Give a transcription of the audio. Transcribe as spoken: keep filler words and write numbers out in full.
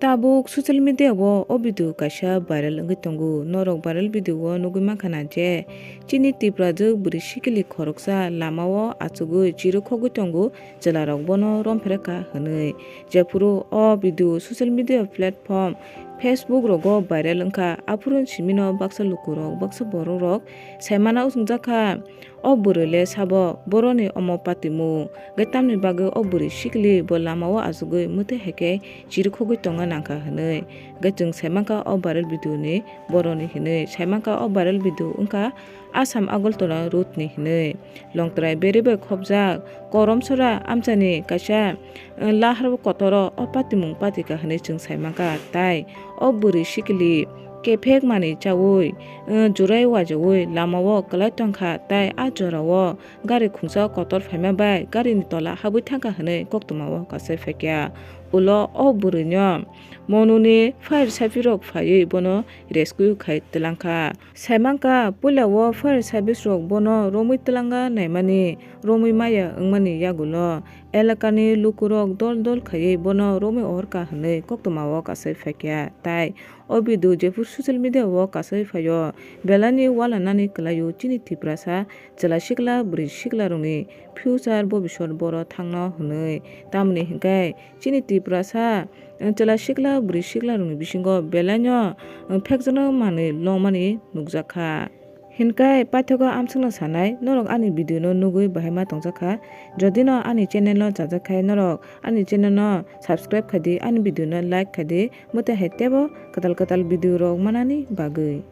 Tabuk social media o o video kaisa viral wngwi tongo. Norok viral video o nugwi mankha na je chini Tiprajwk bwrwi sikili khoroksa lama o achugwi chirikhogwi tongo, chwlarok bono romphre kha hwnwi. Jephuru o video social media platform Facebook rogo viral wngkha, aphuru simino baksa lukurok, baksa borokrok saimano wngjakha. O bwrwi le sabo boroni omo patimung, hwnkhe tamni bagwi o bwrwi sikili bo lama o achugwi mwtai hai khe chirikhogwi tongna nangkha hwnwi. Hwnkhe chwng saimankha o viral video ni boroni hwnwi, saimankha o viral video wngkha Assam Agartala road ni hwnwi. Longtrai berwi bai khopjak Koromsora amchaini kaisa, eh, lahar kotoro o patimung patikha hwnwi chwng saimankha, tai o bwrwi sikili kephek manwi chaui, eh, jurai uajaui lama o kwlai tongkha, tai a jora o gari khungsa kotor phaima bai gari ni tola habwi thangkha hwnwi koktwma o kasai phaikha. Ulo o bwrwi no monuni fire service rok phaiwi bono rescue khai twlangkha. Saimankha, puila o fire service rok bono romwi twlanga naimani, romwi maya wngmani yagulo elakani lukurok dol dol khaiwi bono romwi ohorkha hwnwi koktwma o kasai phaikha. Tai o video jephuru social media o kasai phaio, belai ni ualanani kwlaio chini Tiprasa chwla sikla bwrwi sikla rokni future bobisot boro thangno hwnwi. Tamoni hwnkhe chini Tiprasa, eh, chwla sikla bwrwi sikla rokni bisingo belai no, eh, phekjakno manwi longmani nukjakha. Hinkhe paithago amsukno sanai, norok ani video no nugwi bahai ma tongjakha. Jodi no ani channel no chajakkhai norok ani channel no subscribe khaidi, ani video no like khaidi, mwtai hai teibo kwtal kwtal video rok manani bagwi.